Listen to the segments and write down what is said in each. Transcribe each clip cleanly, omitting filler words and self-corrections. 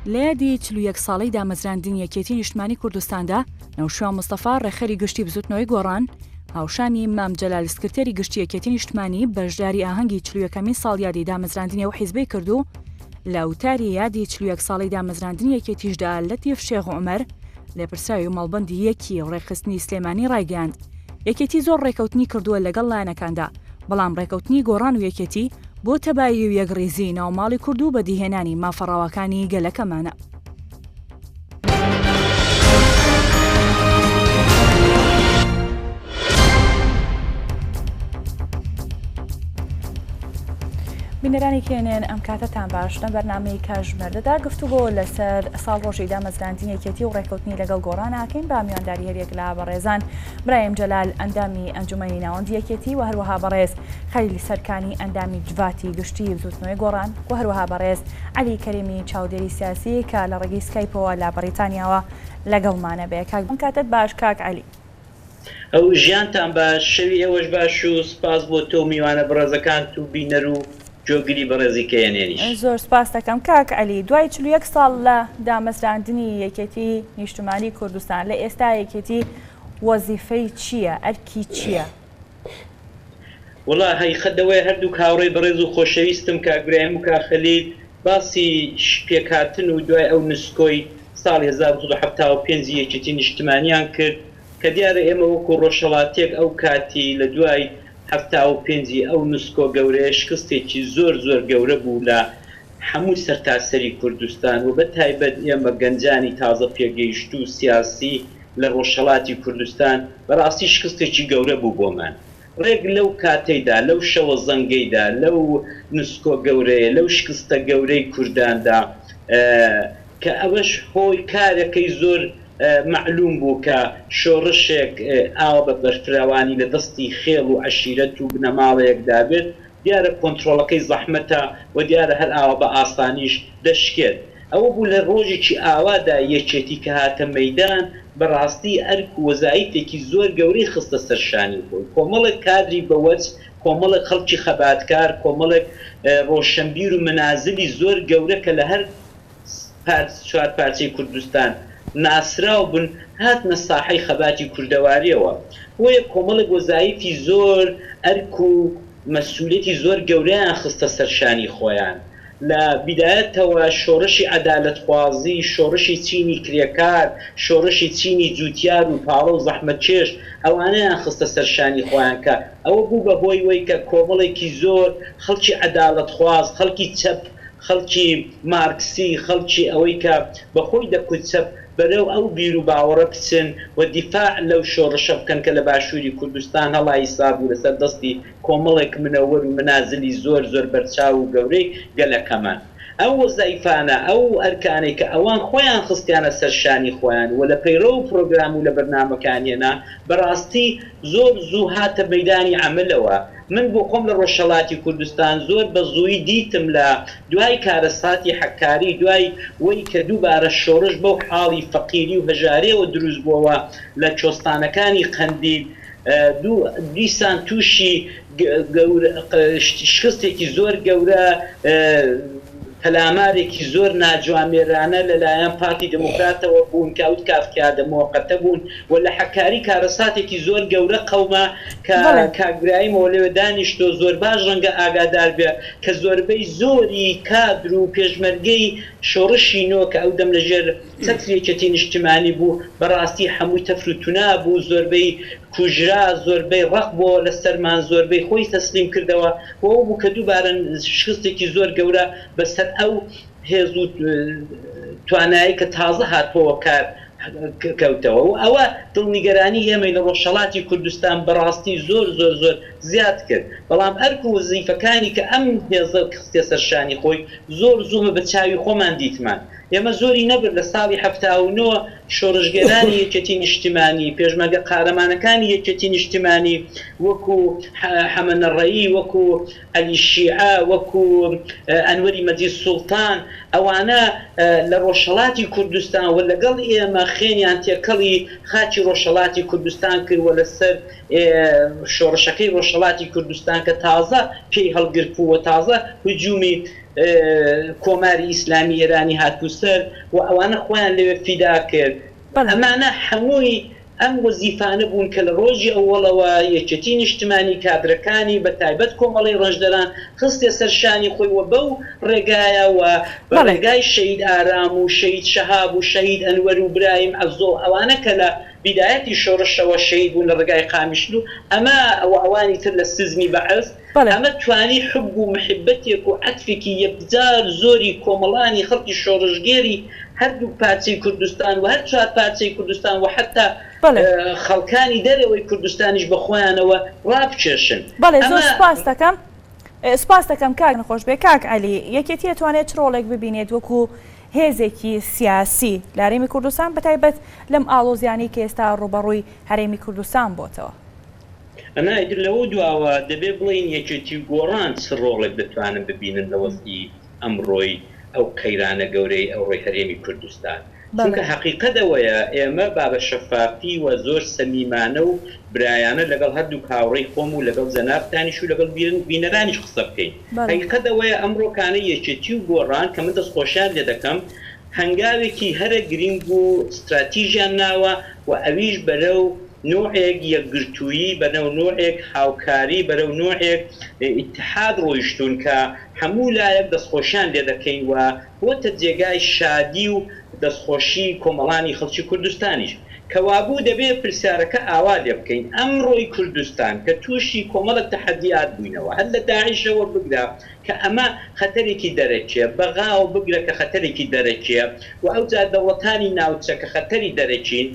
لە یادی 41 ساڵەی دامەزراندنی یەکێتی نیشتمانی کوردستاندا، نەوشیروان مستەفا ڕێکخەری گشتی بزوتنەوەی گۆڕان، هاوشانی مام جەلال سکرتێری گشتی یەکێتی نیشتمانی بەشداری ئاهەنگی 41ەمین ساڵیادی دامەزراندنی ئەو حیزبەی کرد و لە وتاری یادی 41 ساڵەی دامەزراندنی یەکێتیشدا لەتیف شێخ عومەر لێپرسراوی مەڵبەندی یەکی ڕێکخستنی سلێمانی ڕایگەیاند یەکێتی زۆر ڕێکەوتنی کردووە لەگەڵ لایەنەکاندا بەڵام ڕێکەوتنی گۆڕان و یەکێتی بۆ تەبایی و یەکڕیزی ناوماڵی کورد و بەدیهێنانی مافە ڕەواکانی گەلەکەمانە. بینەرانی کێنێن ئەم کاتەتان باش لە بەرنامەی کاژمێردەدا گفتوگۆ لەسەر ساڵ ڕۆژی دامەزراندنی یەکێتی و ڕێککەوتنی لەگەڵ گۆڕان ئاکەین بە میوانداری هەریەک لە بەڕێزان برایم جەلال ئەندامی ئەنجومەنی ناوەندی یەکێتی و هەروەها بەڕێز خەلیل سەرکانی ئەندامی جڤاتی گشتی بزوتنەوەی گۆڕان و هەروەها بەڕێز عەلی کەریمی چاودێری سیاسی کە لە ڕێگەی سکایپەوە لە بەڕیتانیاوە لەگەڵمانە بێ کاک ئەم کاتەت باش کاک عەلی. ئەو ژیانتان باش شەوی ئێوەش باش و سپاس بۆ تۆ و میوانە بەڕێزەکانت و بینەر و گوێگری بەڕێزی کەیەنێنیش. زۆر سپاست دەکەم کاک عەلی. دوای 41 ساڵ لە دامەزراندنی یەکێتی نیشتمانی کوردستان لە ئێستا یەکێتی وەزیفەی چییە؟ ئەرکی چییە؟ وەڵا هەقیقەت ئەوەیە هەردووک هاوڕێی بەڕێز و خۆشەویستم کاک برایم و کاک خەلیل باسی پێکهاتن و دوای ئەو نسکۆی ساڵی 1975 ی یەکێتی نیشتمانیان کرد کە دیارە ئێمە وەکو ڕۆژهەڵاتیەک ئەو کاتی لە دوای 75 ی ئەو نسکۆ گەورەیە شکستێکی زۆر زۆر گەورە بوو لە هەموو سەرتاسەری کوردستان و بە تایبەت ئێمە گەنجانی تازە پێگەیشتوو سیاسی لە ڕۆژهەڵاتی کوردستان بەڕاستی شکستێکی گەورە بوو بۆمان. ڕێک لەو کاتەیدا، لەو شەوە زەنگەیدا، لەو نسکۆ گەورەیە، لەو شکستە گەورەی کورداندا کە ئەوەش هۆی کارەکەی زۆر مەعلوم بوو کە شۆڕشێک ئاوا بە بەرفراوانی لە دەستی خێڵ و عەشیرەت و بنەماڵەیەکدا بێت، دیارە کۆنترۆڵەکەی زەحمەتە و دیارە هەر ئاوا بە ئاسانیش دەشکێت. ئەوە بوو لە ڕۆژێکی ئاوادا یەکێتی کە هاتە مەیدان بە ڕاستی ئەرک و وەزایفێکی زۆر گەورەی خستە سەر شانی خۆی. کۆمەڵێک کادری بەوەج، کۆمەڵێک خەڵکی خەباتکار، کۆمەڵێک ڕۆشەنبیر و منازلی زۆر گەورە کە لە هەر چوارپارچەی کوردستان ناسراو بوون هاتنە ساحەی خەباتی کوردەواریەوە. بۆیە کۆمەڵێک وەزایفی زۆر ئەرک و مەسولیەتی زۆر گەورەیان خستە سەر شانی خۆیان. لە بیدایەتەوە شۆڕشی عەدالەتخوازی، شۆڕشی چینی کرێکار، شۆڕشی چینی جوتیار و پاڵە و زەحمەتکێش ئەوانەیان خستە سەر شانی خۆیان کە ئەوە بوو بە هۆی وەی کە کۆمەڵێکی زۆر خەڵکی عەدالەتخواز، خەڵکی چەپ، خەڵکی مارکسی، خەڵکی ئەوەی کە بە خۆی دەکوت چەپ بەرەو ئەو بیر و باوەڕە بچن و دیفاع لەو شۆڕشە بکەن کە لە باشووری کوردستان هەڵایسابوو لەسەر دەستی کۆمەڵێک منەوەر و منازلی زۆر زۆر بەرچاو و گەورەی گەلەکەمان. ئەو وەزایفانە، ئەو ئەرکانەی کە ئەوان خۆیان خستیانە سەر شانی خۆیان و لە پەیڕەو و پرۆگرام و لە بەرنامەکانیەنا، بەڕاستی زۆر زوو هاتە مەیدانی عەمەلەوە. من بۆ خۆم لە ڕۆژهەڵاتی کوردستان زۆر بە زوویی دیتم لە دوای کارەساتی حەککاری، دوای وەی کە دووبارە شۆڕش بەو حاڵی فەقیری و هەژاریەوە دروست بۆوە لە کۆستانەکانی قەندیل، دیسان تووشی شکستێکی زۆر گەورە، پەلامارێکی زۆر ناجوامێرانە لەلایەن پارتی دێموکراتەوە بوون کە ئەو کافکیادە موەقەتە بوون و لە حەکاری کارەساتێکی زۆر گەورە قەوما کە کاک برایمەوە لەوێ دانیشتووە زۆر باش ڕەنگە ئاگادار بێ کە زۆربەی زۆری کادر و پێشمەرگەی شۆڕشی نۆ کە ئەو دەم لەژێر چەتری یەکێتی نیشتیمانی بوو، بەڕاستی هەمووی تەفر و تونا بوو، زۆربەی کوژرا، زۆربەی ڕەق بۆوە لە سەرمان، زۆربەی خۆی تەسلیم کردەوە و ئەوە بوو کە دووبارە شکستێکی زۆر گەورە بە سەر ئەو هێز و توانایەی کە تازە هاتبۆوە کار کەوتەوە و ئەوە دڵنیگەرانی ئێمەی لە ڕۆژهەڵاتی کوردستان بەڕاستی زۆر زۆر زۆر زیاد کرد. بەڵام ئەرک و وەزیفەکانی کە ئەم هێزە خستیە سەر شانی خۆی زۆر زوو ئێمە بە چاوی خۆمان دیتمان. ئێمە زۆری نەبرد لە ساڵی 79 شۆڕشگێرانی یەکێتی نیشتیمانی، پێشمەرگە قارەمانەکانی یەکێتی نیشتیمانی وەکو حەمە نەڕەیی، وەکو عەلی شیعە، وەکو ئەنوەری مەجید سوڵتان، ئەوانە لە ڕۆژهەڵاتی کوردستان و لەگەڵ ئێمە خوێنیان تێکەڵی خاکی ڕۆژهەڵاتی کوردستان کرد و لەسەر شۆڕشەکەی ڕۆژهەڵاتی کوردستان کە تازە پێی هەڵگرتبوو و تازە هجومی کۆماری ئیسلامی ئێرانی هاتبوو سەر و ئەوانە خۆیان لەوێ فیدا کرد. ئەمانە هەمووی ئەم وەزیفانە بوون کە لە ڕۆژی ئەوەڵەوە یەکێتی نیشتمانی کادرەکانی بە تایبەت کۆمەڵەی ڕەنجدەران خستیە سەر شانی خۆی و بەو ڕێگایە و بە ڕێگای شەهید ئارام و شەهید شەهاب و شەهید ئەنوەر و برایم عەزۆ ئەوانە کە لە بیدایەتی شۆڕشەوە شەهید بوون لە ڕێگای قامیشلو ئەمە و ئەوانی تر لە سزنی بەعس ئەمە توانی حوب و محبەتێک و عەتفێکی یەکجار زۆری کۆمەڵانی خەڵکی شۆڕشگێری هەردووک پارچەی کوردستان و هەر چوارپارچەی کوردستان و حەتا خەڵکانی دەرەوەی کوردستانیش بە خۆیانەوە ڕابکێشن. بەڵێ زۆر سوپاست دەکەم. سوپاست دەکەم کاک نەخۆش بێ. کاک عەلی، یەکێتی ئەتوانێت چ ڕۆڵێک ببینێت وەکو هێزێکی سیاسی لە هەرێمی کوردستان بەتایبەت لەم ئاڵۆزیانەی کە ئێستا ڕووبەڕووی هەرێمی کوردستان بۆتەوە؟ ئەنا ئیتر لەوە دواوە دەبێ بڵێین یەکێتی و گۆڕان چ ڕۆڵێک دەتوانن ببینن لە وەزعی ئەمڕۆی ئەو قەیرانە گەورەی ئەوڕۆی هەرێمی کوردستان. چونکە هەقیقەت ئەوەیە ئێمە با بە شەفافی و زۆر سەمیمانە و برایانە لەگەڵ هەردووک هاوڕێی خۆم و لەگەڵ جەنابتانیش و لەگەڵ بینەرانیش قسە بکەین. هەقیقەت ئەوەیە ئەمڕۆکانە یەکێتی و گۆڕان کە من دەستخۆشیان لێدەکەم هەنگاوێکی هەرە گرینگ و ستراتیژیان ناوە و ئەویش بەرەو نوعێک یەکگرتوویی، بەرەو نوعێک هاوکاری، بەرەو نوعێک ئیتحاد ڕۆیشتوون کە هەموو لایەک دەستخۆشیان لێدەکەین و بۆتە جێگای شادی و دەستخۆشی کۆمەڵانی خەڵکی کوردستانیش. کەوابوو دەبێ پرسیارەکە ئاوا لێبکەین، ئەمڕۆی کوردستان کە تووشی کۆمەڵێک تەحەدیات بووینەوە، هەر لە داعشەوە بگرە کە ئەمە خەتەرێکی دەرەکیە، بەغاوە بگرە کە خەتەرێکی دەرەکیە و ئەوجا دەوڵەتانی ناوچە کە خەتەری دەرەکین،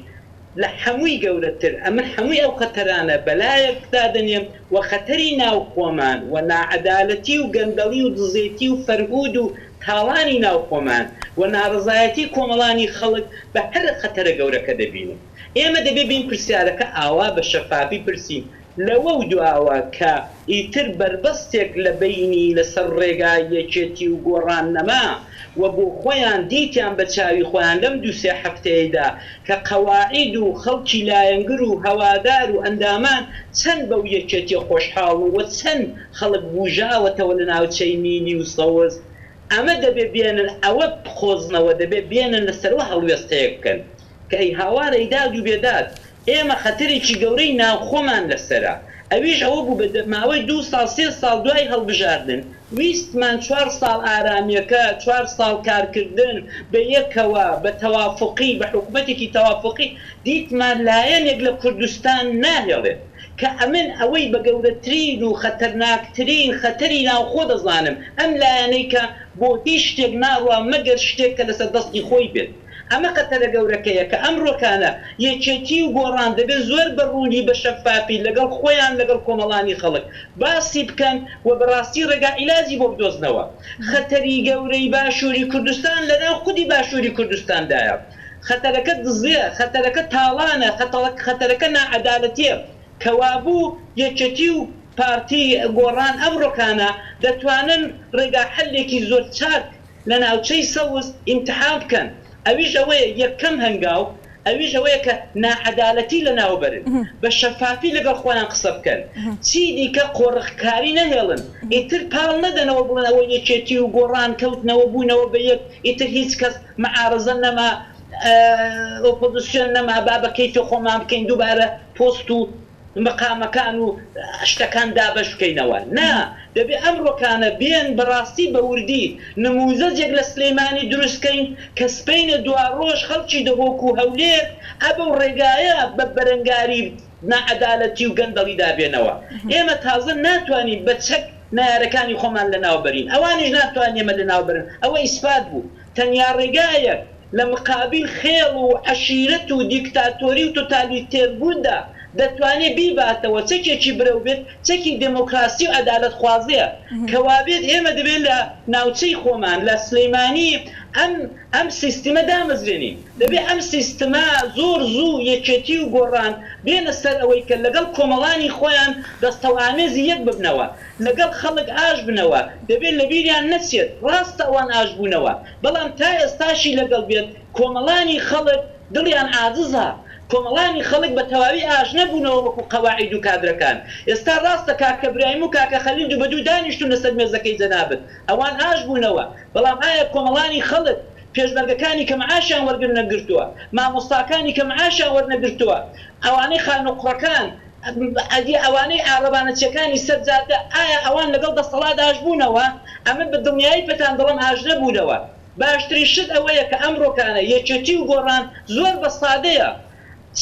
لە حەمووی گەورەتر ئەمن حەمووی ئەو خەتەرانە بەلایەک دادەنێم و خەتەری ناوخۆمان و ناعەدالەتی و گەندەڵی و دزێتی و فەرهوود و تاڵانی ناوخۆمان و ناڕەزایەتی کۆمەڵانی خەڵک بە هەرە خەتەرە گەورەکە دەبینم. ئێمە دەبێ بێین پرسیارەکە ئاوا بە شەفافی پرسین لەوەو دواوە کە ئیتر بەربەستێک لە بەینی لە سەر ڕێگای یەکێتی و گۆڕان نەما و بۆ خۆیان دیتیان بە چاوی خۆیان لەم دوو سێ هەفتەیەیدا کە قەواعید و خەڵکی لایەنگر و هەوادار و ئەندامان چەند بەو یەکێتیە خۆشحاڵن و چەند خەڵک بوژاوەتەوە لە ناوچەی نیلی و سەوز ئەمە دەبێ بێنن ئەوە بقۆزنەوە دەبێ بێنن لە سەروە هەڵوێستەیەک بکەن کە ئەی هاوار ئەی داد و بێداد ئێمە خەتەرێکی گەورەی ناوخۆمان لەسەرە، ئەویش ئەوە بوو بە ماوەی دوو ساڵ سێ ساڵ دوای هەڵبژاردن ویستمان چوار ساڵ ئارامیەکە، چوار ساڵ کارکردن بە یەکەوە، بە تەوافوقی، بە حکومەتێکی تەوافوقی، دیتمان لایەنێک لە کوردستان ناهێڵێت، کە ئەمن ئەوەی بە گەورەترین و خەتەرناکترین خەتەری ناوخۆ دەزانم، ئەم لایەنەی کە بۆ هیچ شتێک ناڕوا مەگەر شتێک کە لەسەر دەستی خۆی بێت. ئەمە خەتەرە گەورەکەیە کە ئەمڕۆکانە یەکێتی و گۆڕان دەبێت زۆر بە ڕوونی بە شەفافی لەگەڵ خۆیان لەگەڵ کۆمەڵانی خەڵک باسی بکەن و بەڕاستی ڕێگا عیلاجی بۆ بدۆزنەوە. خەتەری گەورەی باشووری کوردستان لەناو خودی باشووری کوردستاندایە. خەتەرەکە دزیە، خەتەرەکە تاڵانە، خەتەرەکە ناعەدالەتیە. کەوابوو یەکێتی و پارتی گۆڕان ئەمڕۆکانە دەتوانن ڕێگا حەلێکی زۆر چاک لە ناوچەی سەوز ئیمتحان بکەن ئەویش ئەوەیە یەکەم هەنگاو ئەویش ئەوەیە کە ناعەدالەتی لەناو بەرن بە شەفافی لەگەڵ خۆیان قسە بکەن چی دیکە قۆرخکاری نەهێڵن ئیتر پاڵ نەدەنەوە بڵێن ئەوە یەکێتی و گۆڕان کەوتنەوە بوونەوە بە یەک ئیتر هیچ کەس معارەزە نەما ئۆپۆزسیۆن نەما با بە کەیفی خۆمان بکەین دووبارە پۆست و مەقامەکان و شتەکان دابەش بکەینەوە. نا، دەبێ ئەمڕۆکانە بێن بەڕاستی بە وردی نموزەجێک لە سلێمانی دروست کەین کە سبەینێ دواڕۆژ خەڵکی دهۆک و هەولێر ئەبەو ڕێگایە بە بەرەنگاری ناعەدالەتی و گەندەڵیدا بێنەوە. ئێمە تازە ناتوانین بە چەک نەیارەکانی خۆمان لەناو بەرین، ئەوانیش ناتوانن ئێمە لەناو بەرن، ئەوە ئیسپات بوو. تەنیا ڕێگایەک لە مقابیل خێڵ و عەشیرەت و دیکتاتۆری و تۆتالیتێربووندا دەتوانێ بیباتەوە چەکێکی برەو بێت، چەکی دێمۆکراسی و عەدالەتخوازییە. کەوابێت ئێمە دەبێ لە ناوچەی خۆمان، لە سلێمانی ئەم ئەم سیستمە دامەزرێنین. دەبێ ئەم سیستمە زۆر زوو یەکێتی و گۆڕان بێنە سەر ئەوەی کە لەگەڵ کۆمەڵانی خۆیان دەستەوئامێزی یەک ببنەوە. لەگەڵ خەڵک ئاش بنەوە، دەبێت لەبیریان نەچێت، ڕاستە ئەوان ئاش بوونەوە، بەڵام تا ئێستاشی لەگەڵ بێت کۆمەڵانی خەڵک. دڵیان عاجزە. کۆمەڵانی خەڵک بە تەواوی ئاش نەبوونەوە وەکو قەواعید و کادرەکان. ئێستا ڕاستە کاکە برایم و کاکە خەلیل دووبەدوو دانیشتوون لەسەر مێزەکەی جەنابت. ئەوان ئاش بوونەوە. بەڵام ئایا کۆمەڵانی خەڵک، پێشمەرگەکانی کە معاشیان وەرگرنەگرتووە، مامۆستاکانی کە معاشیان وەرنەگرتووە، ئەوانەی خانووقڕەکان، ئەدی ئەوانەی عارەبانەچیەکانی سەر جادە، ئایا ئەوان لەگەڵ دەسەڵات ئاش بوونەوە؟ ئەمن بە دڵنیایی پێتان دەڵێم ئاش نەبوونەوە. باشترین شت ئەوەیە کە ئەمڕۆکانە یەکێتی و گۆڕان زۆر بە سادەیە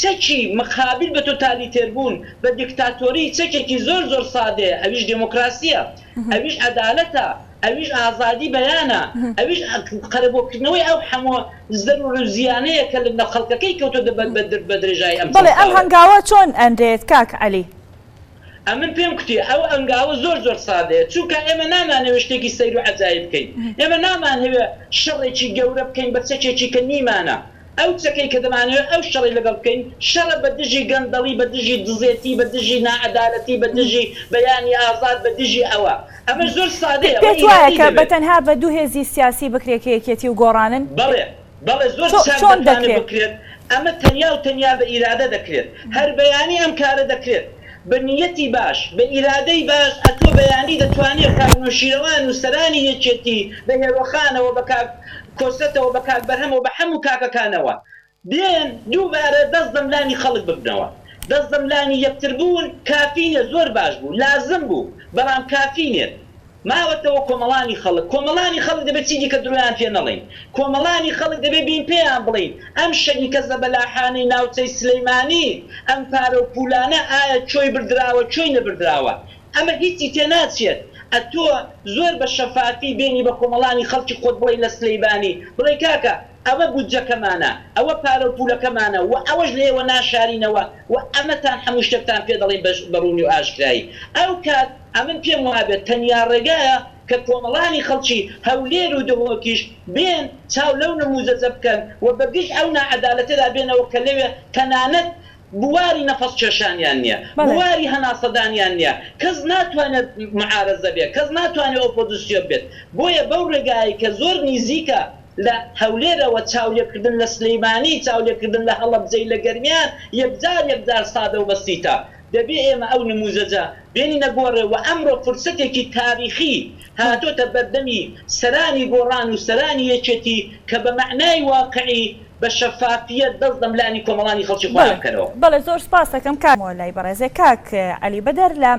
چەکی مقابل بە تۆتالیتێربوون، بە دیکتاتۆری چەکێکی زۆر زۆر سادەیە ئەویش دێمۆکراسیە، ئەویش عەدالەتە، ئەویش ئازادی بەیانە، ئەویش قەرەبۆکردنەوەی ئەو حەمۆ زەرور و زیانەیە کە لە خەڵکەکەی کەوتۆتە بە درێژایی ئەم چەند بەڵێ ئەم ساڵەیە. هەنگاوە چۆن ئەنرێت کاک عەلی؟ ئەمن پێم کوتی ئەو ئەنگاوە زۆر زۆر سادەیە چونکا ئێمە نامانەوێ شتێکی سەیر و عەجایب بکەین ئێمە نامانهەوێ شەڕێکی گەورە بکەین بە چەکێکی کە نیمانە ئەو چەکەی کە دەمانەوێ ئەو شەڕەی لەگەڵ بکەین شەڕە بە دژی گەندەڵی بە دژی دزێتی بە دژی ناعەدالەتی بە دژی بەیانی ئازاد بە دژی ئەوە ئەمەش زۆر سادەیە ئەوە پێت وایە ئیرادەی کە بە دەوێت. تەنها بە دوو هێزی سیاسی بکرێ کە یەکێتی و گۆڕانن؟ بەڵێ بەڵێ زۆر چاک چۆن دەتوانێت دەکرێت؟ بکرێت، ئەمە تەنیا و تەنیا بە ئیرادە دەکرێت، هەر بەیانی ئەم کارە دەکرێت، بە نیەتی باش، بە ئیرادەی باش، ئەتۆ بەیانی دەتوانێت کاک نۆشیرەوان و سەرانی یەکێتی بە هێرۆخانەوە، بە کاک کۆسرەتەوە، بە کاک بەرهەمەوە، بە حەموو کاکەکانەوە بێن دووبارە دەست دەملانی خەڵک ببنەوە، دەست دەملانی یەکتر بوون کافی نیە، زۆر باش بوو، لازم بوو، بەڵام کافی نیە. ماوەتەوە کۆمەڵانی خەڵک، کۆمەڵانی خەڵک دەبێت چیدیکە درۆیان پێ نەڵێین، کۆمەڵانی خەڵک دەبێت بێین پێیان بڵێین ئەم شەریکە زەبەلاحانەی ناوچەی سلیمانی ئەم پارە و پولانە ئایا کۆی بردراوە کۆی نەبردراوە، ئەمە هیچی تێناچێت، ئەتۆ زۆر بە شەفافی بێنی بە کۆمەڵانی خەڵکی خۆت بڵێی لە سلیمانی بڵێی کاکە ئەوە بودجەکەمانە، ئەوە پارە و پولەکەمانە و ئەوەش لە ئێوە ناشارینەوە و ئەمەتان هەموو شتێکتان پێ دەڵێین بە ڕوونی و ئاشکرایی. ئەو کات ئەمن پێم وابێت تەنیا ڕێگایە کە کۆمەڵانی خەڵکی هەولێر و دهۆکیش بێن چاو لەو نموزەجە بکەن و بە گژ ئەو ناعەدالەتەدا بێنەوە کە لەوێ تەنانەت بواری نەفەس کێشانیان نیە، بەڵێ. بواری هەناسەدانیان نیە، کەس ناتوانێت معارەزە بێت، کەس ناتوانێت ئۆپۆزسیۆن بێت، بۆیە بەو ڕێگایەی کە زۆر نیزیکە لە هەولێرەوە چاولێکردن لە سلیمانی، چاولێکردن لە هەڵەبجەی لە گەرمیان یەکجار یەکجار سادە و بەسیتە. دەبێ ئێمە ئەو نموزەجە بێنینە گۆڕێ و ئەمڕۆ فرسەتێکی تاریخی هاتۆتە بەردەمی سەرانی گۆڕان و سەرانی یەکێتی کە بە مەعنای واقعی بە شەفافیەت دەست دەملانی کۆمەڵانی خەڵکی خۆیان بەڵێ بکەنەوە. بەڵێ زۆر سپاست دەکەم کاک لای بەڕێزێ کاک عەلی بەدەر لە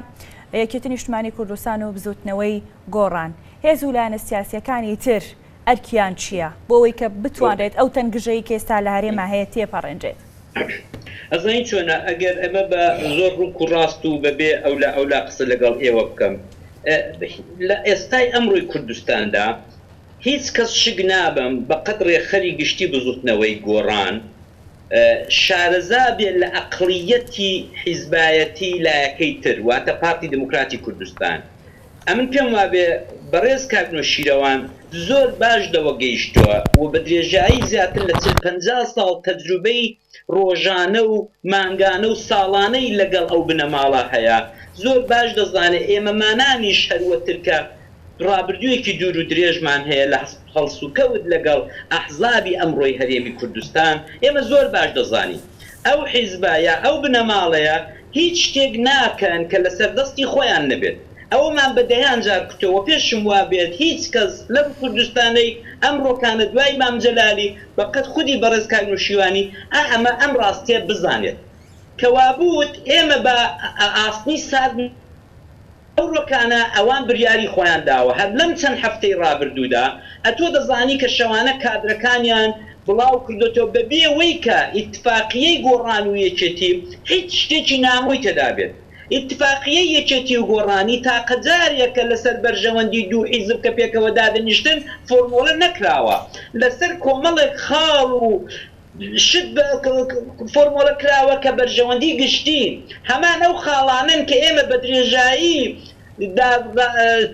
یەکێتی نیشتمانی کوردستان و بزوتنەوەی گۆڕان هێز و لایەنە سیاسیەکانی تر ئەرکیان چیە بۆ ئەوەی کە بتوانرێت ئەو تەنگژەی کە ئێستا لە هەرێما هەیە تێپەڕێنرێت؟ ئەزانی چۆنە ئەگەر ئەمە بە زۆر ڕوک و ڕاست و بەبێ ئەولا ئەولا قسە لەگەڵ ئێوە بکەم لە ئێستای ئەمڕۆی کوردستاندا هیچ کەس شک نابەم بە قەد ڕێکخەری گشتی بزوتنەوەی گۆڕان شارەزا بێ لە ئەقڵیەتی حیزبایەتی لایەکەی تر واتە پارتی دیموکراتی کوردستان ئەمن پێم وابێ بەڕێز کاک نۆشیرەوان زۆر باش لەوە گەیشتوە و بە درێژایی زیاتر لە چل 50 ساڵ تەجروبەی ڕۆژانە و مانگانە و ساڵانەی لەگەڵ ئەو بنەماڵە هەیە زۆر باش دەزانێ ئێمەمانانیش هەروەتر کە ڕابردوویەکی دوور و درێژمان هەیە لە هەڵسوکەوت لەگەڵ ئەحزابی ئەمڕۆی هەرێمی کوردستان، ئێمە زۆر باش دەزانین ئەو حیزبە یا ئەو بنەماڵەیە هیچ شتێک ناکەن کە لەسەر دەستی خۆیان نەبێت. ئەوەمان بە دەیان جار کوتەوە، پێشم وابێت هیچ کەس لەم کوردستانەی ئەمڕۆکانە دوای مام جەلالی بە قەد خودی بەڕێز کاک نوشیوانی ئا ئەمە ئەم ڕاستیە بزانێت. کەوابووت ئێمە بە ئاسنی سارد. ئەو ڕۆکانە ئەوان بریاری خۆیان داوە هەر لەم چەند هەفتەی ڕابردوودا ئەتۆ دەزانی کە شەوانە کادرەکانیان بڵاو کردۆتەوە بە بێ وەی کە ئیتفاقیەی گۆڕان و یەکێتی هیچ شتێکی نامۆی تێدا بێت ئیتفاقیەی یەکێتی و گۆڕانی تاقە جارێکە لەسەر بەرژەوەندی دوو حیزب کە پێکەوە دادەنیشتن فۆرمۆڵە نەکراوە لەسەر کۆمەڵێک خاڵ و شت فۆرمۆڵە کراوە کە بەرژەوەندی گشتین، هەمان ئەو خاڵانەن کە ئێمە بە درێژایی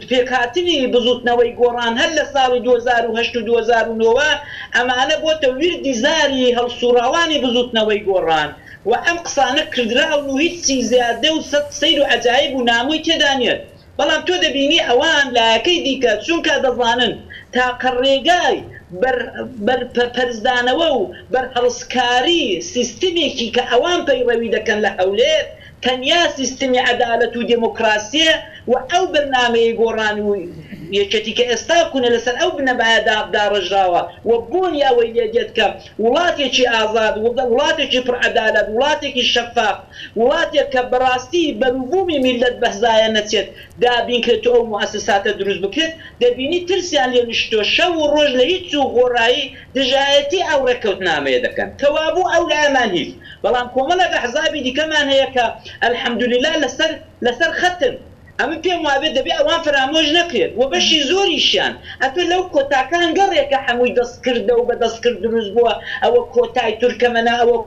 پێکهاتنی بزوتنەوەی گۆڕان هەر لە ساڵی 2008 و 2009 وە ئەمانە بۆتە ویردی زاری هەڵسوڕاوانی بزوتنەوەی گۆڕان و ئەم قسانە کردراون و هیچی زیادە و سەیر و عەجایب و نامۆی تێدا نیە. بەڵام تۆ دەبینی ئەوان لایەکەی دیکە چونکا دەزانن تاقە ڕێگای. بەر بەر پەرزدانەوە و بەرهەڵستکاری سیستمێکی کە ئەوان پەیڕەوی دەکەن لە هەولێر تەنیا سیستمی عەدالەت و دێمۆکراسییە و ئەو بەرنامەیەی گۆڕان و یەکێتی کە ئێستا کونە لەسەر ئەو بنەمایە داڕێژراوە و بۆنی ئەوەی لێ دێت کە وڵاتێکی ئازاد، وڵاتێکی پڕ عەدالەت، وڵاتێکی شەفاف، وڵاتێک کە بەڕاستی بەروبوومی میللەت بەزایە نەچێت دابین کرێت و ئەو موئەسساتە دروست بکرێت، دەبینی ترسیان لێ نیشتووە شەو و ڕۆژ لە هیچ و غۆرایی دژایەتی ئەو ڕێککەوتنامەیە دەکەن. کەوابوو ئەو لایەمان هیچ. بەڵام کۆمەڵێک ئەحزابی دیکەمان هەیە کە الحمدللە لەسەر لەسەر خەتن. ئەمن پێم وابێت دەبێ ئەوان فەرامۆش نەکرێت و بەشی زۆریشیان ئەتۆ لەو کۆتاکان گەڕێ کە حەمووی دەستکردە و بە دەستکرد دروست بووە ئەوە کۆتای تورکەمەنە ئەوە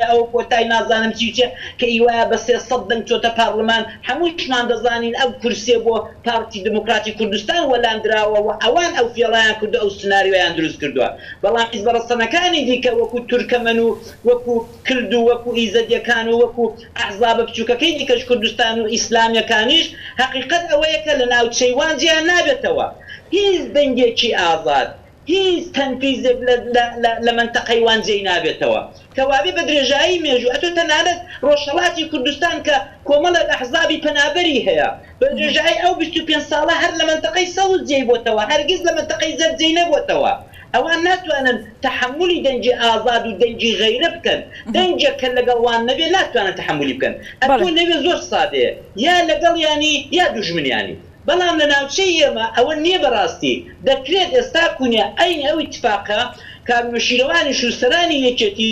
ئەوە کۆتای نازانم چی و چیە کە ئیوایە بە 300 دەنگ چۆتە پارلمان هەمووشمان دەزانین ئەو کورسیە بۆ پارتی دموکراتی کوردستان وەلاندراوە و ئەوان ئەو فێڵەیان کردو ئەو سناریۆیان دروست کردوە بەڵام حیزبە ڕەسەنەکانی دیکە وەکو تورکەمەن و وەکو کرد و وەکو ئیزەدیەکان و وەکو ئەحزابە بچوکەکەی دیکەش کوردستان و ئیسلامیەکانیش هەقیقەت ئەوەیە کە لە ناوچەی وان جێیان نابێتەوە هیچ دەنگێکی ئازاد هیچ تەنفیزێک لە لە لە لە مەنتەقەی وان جێی نابێتەوە. کەوابێ بە درێژایی مێژوو ئەتۆ تەنانەت ڕۆژهەڵاتی کوردستان کە کۆمەڵێک ئەحزابی پەنابەری هەیە بە درێژایی ئەو 25 ساڵە هەر لە مەنتەقەی سەوز جێی بۆتەوە هەرگیز لە مەنتەقەی زەرد جێی نەبۆتەوە. ئەوان ناتوانن تەحەمولی دەنگی ئازاد و دەنگی غەیرە بکەن. دەنگێک کە لەگەڵ وان نەبێ ناتوانن تەحەمولی بکەن. ئەتۆ لەوێ زۆر سادەیە یا لەگەڵیانی یا دوژمنیانی. بەڵام لە ناوچەی ئێمە ئەوە نیە بەڕاستی دەکرێت ئێستا کونێ عەینی ئەو ئیتفاقە کاک نوشیروانیش و سەرانی یەکێتی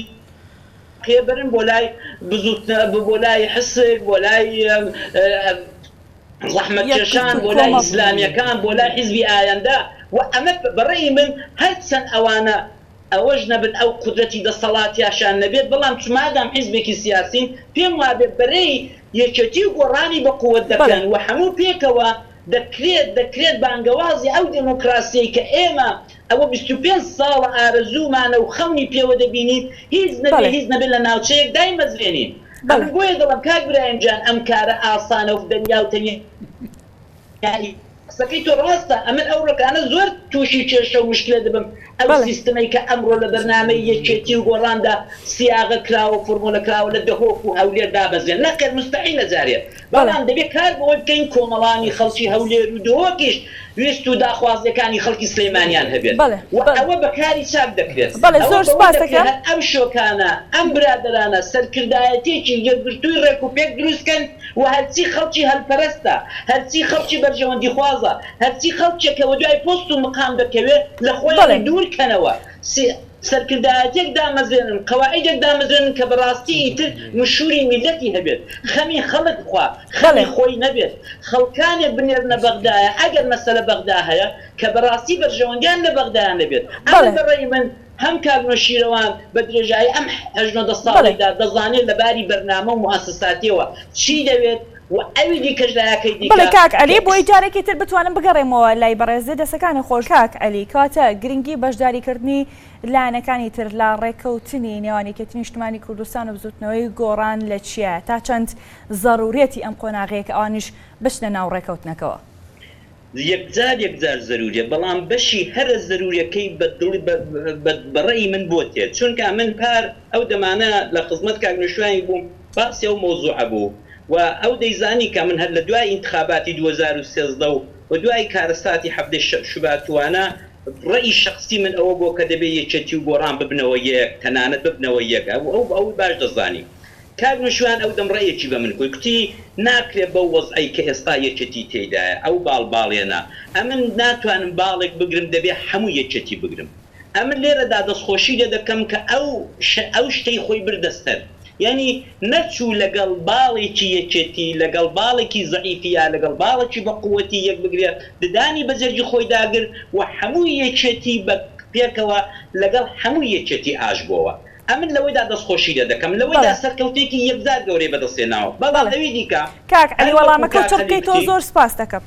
قێ بەرن بۆ لای بزوتنە بۆ لای حسک بۆ لای زەحمەتکێشان یەکگرتوو بۆ لای کۆمەڵ. ئیسلامیەکان بۆ لای حیزبی ئایەندە و ئەمە بەڕەئی من هەرچەند ئەوانە ئەوەش نەبن ئەو قودرەتی دەسەڵاتیاشیان نەبێت بەڵام چ مادام حیزبێکی سیاسین پێم وابێ بەرەی یەکێتی و گۆڕانی بە قوەت بەڵێ. دەکەن و هەموو پێکەوە دەکرێت دەکرێت بانگەوازی ئەو دێمۆکراسیەی کە ئێمە ئەوە 25 ساڵە ئارەزوومانە و خەونی پێوە دەبینین هیچ نەبێ بەڵێ. هیچ نەبێ لە ناوچەیەک دایمەزرێنین بەڵێ. ئەمن بۆیە دەڵێم کاک برایم گیان ئەم کارە ئاسانە و دەنیا و تەنیا قسەکەی تۆ ڕاستە ئەمن ئەو ڕۆکانە زۆر توشی کێشە و مشکلە دەبم ئەو بەڵێ. سیستمەی کە ئەمڕۆ لە بەرنامەی یەکێتی و گۆڕاندا سیاغە کراوە و فورمۆلە کراوە لە دهۆک و هەولێر دابەزرێن نەخێر موستەحیلە جارێ بەڵێ. بەڵام دەبێ کار بەوەی بکەین کۆمەڵانی خەڵکی هەولێر و دهۆکیش ویست و داخوازیەکانی خەڵکی سلێمانیان هەبێت بەڵێ. و بەڵێ. ئەوە بە کاری چاک دەکرێت بەڵێ ئەوە زۆر بەوە سوپاست دەکرێت دەکەم. هەر ئەم شۆکانە ئەم برادەرانە سەرکردایەتیەکی یەکگرتووی ڕێک و پێک دروست کەن و هەرچی خەڵکی هەلپەرستە، هەرچی خەڵکی بەرژەوەندیخوازە، هەرچی خەڵکێکە وەدوای پۆست و مقام دەکەوێ، لە خۆیانی بەڵێ. دوور کەنەوە. سەرکردایەتیەک دامەزرێنن، قەواعیدێک دامەزرێنن کە بەڕاستی ئیتر مشوری میللەتی هەبێت، خەمی خەڵک بخوا، بەڵێ. خەمی خۆی نەبێت. خەڵکانێک بنێرنە بەغدایە، ئەگەر مەسەلە بەغدا هەیە، کە بەڕاستی بەرژەوەندیان لە بەغدایە نەبێت. ئەمن بەڵێ. بە ڕەئی من هەم کاک نۆشیرەوان بە درێژایی ئەم هەشت نۆ دە بەڵێ. ساڵەیدا دەزانێت لە باری بەرنامە و موئەسەساتیەوە چی دەوێت و ئەوی دیکەش لایەکەی بەڵێ دیکە کاک کە عەلی بۆی جارێکی تر بتوانم بگەڕێمەوە لای بەڕێزت دەستەکانت خۆش کاک عەلی کەواتە گرنگی بەشداریکردنی لایەنەکانی تر لە ڕێککەوتنی نێوان یەکێتی نیشتمانی کوردستان و بزوتنەوەی گۆڕان لە چیە تا چەند زەروریەتی ئەم قۆناغەیە کە ئەوانیش بچنە ناو ڕێکەوتنەکەوە؟ یەکجار یەکجار زەروریە بەڵام بەشی هەرە زەروریەکەی بە دڵی بە بە بە ڕەئی من بۆ تێت چونکە من پار ئەو دەمانە لە خزمەت کاک نوشوانی بووم باسی ئەو مەوزوعە بوو و ئەو دەیزانی کە من هەر لە دوای ئینتخاباتی 2013 و و دوای کارەساتی حەڤدەی شوبات وانە ڕەئی شەخسی من ئەوە بووە کە دەبێ یەکێتی و گۆڕان ببنەوە یەک تەنانەت ببنەوە یەک ئەو ئەو ئەوی باش دەزانی کاک نوشیروان ئەو دەم ڕەئیەکی بە من کوت کوتی ناکرێ بەو وەزعەی کە ئێستا یەکێتی تێیدایە ئەو باڵ باڵێنە ئەمن ناتوانم باڵێک بگرم دەبێ حەموو یەکێتی بگرم ئەمن لێرەدا دەستخۆشی لێ دەکەم کە ئەو ئەو شتەی خۆی بردە سەر یانی نەچوو لەگەڵ باڵێکی یەکێتی لەگەڵ باڵێکی زەعیفی یا لەگەڵ باڵێکی بە قوەتی یەک بگرێ ددانی بە جەرگی خۆی داگرت و حەموو یەکێتی بە پێکەوە لەگەڵ حەموو یەکێتی ئاش بۆوە ئەمن لەوەیدا دەستخۆشی لێ دەکەم، لەوەیدا بەڵێ. سەرکەوتنێکی یەکجار گەورەی بەدەست هێناوە، بەڵام بەڵێ. ئەوی دیکە کاک عەلی هەر وەکوو وەڵامەکەو کاک چڕ خەلیل بکەیتەوە گوتی. زۆر سپاست دەکەم.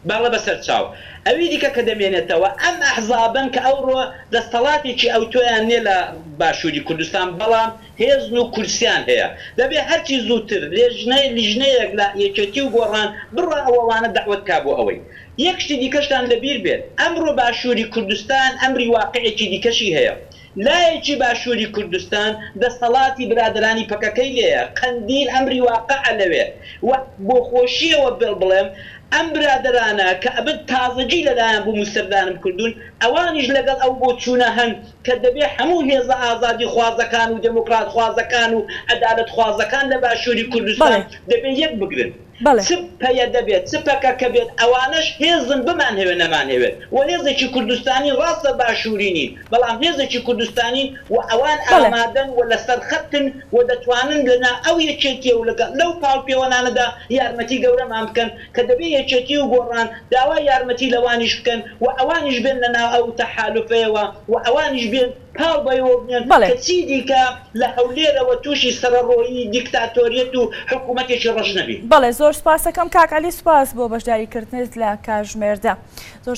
بەڵێ بەسەر چاو. ئەوی دیکە کە دەمێنێتەوە ئەم ئەحزابەن کە ئەوڕۆ دەستەڵاتێکی ئەوتۆیان نیە لە باشووری کوردستان بەڵام هێزن و کورسیان هەیە. دەبێ هەرچی زووتر لێژنەی لیژنەیەک لە یەکێتی و گۆڕان بڕوا ئەوانە دەعوەت کا بۆ ئەوەی. یەک شتی دیکەشتان لە بیر بێت ئەمڕۆ باشووری کوردستان ئەمری واقعێکی دیکەشی هەیە. لایەکی باشووری کوردستان دەسەڵاتی برادەرانی پەکەکەی لێیە، قەندیل ئەمری واقعە لەوێ و بۆ خۆشیەوە بڵێم ئەم برادەرانە کە ئەمن تازەگی لەلایان بووم و سەردانم کردوون ئەوانیش لەگەڵ ئەو بۆچوونە هەن کە دەبێ هەموو هێزە ئازادیخوازەکان و دێموکراتخوازەکان و عەدالەتخوازەکان لە باشووری کوردستان دەبێ یەک بگرن. بەڵێ. چ پەیەدە بێت چ پەکەکە بێت ئەوانەش هێزن بمانهەوێت نەمانهەوێت و هێزێکی کوردستانین ڕاستە باشووری نین بەڵام هێزێکی کوردستانین و ئەوان بەڵێ. ئامادەن و لەسەر خەتن و دەتوانن لەنا ئەو یەکێتیە و لەگەڵ لەو پاڵپێوەنانەدا یارمەتی گەورەمان بکەن کە دەبێ یەکێتی و گۆڕان داوای یارمەتی لەوانیش بکەن و ئەوانیش بێن لەناو ئەو تەحالوفەیەوە و ئەوانیش بێن پاڵ بەوە بنێن بەڵێ. کە چیدیکە لە هەولێرەوە تووشی سەرەڕۆیی دیکتاتۆریەت و حکوومەتێکی ڕەش نەبین. بەڵێ زۆر سوپاس ئەکەم کاک عەلی سوپاس بۆ بەشداری کردنت لە کاژمێردا زۆر.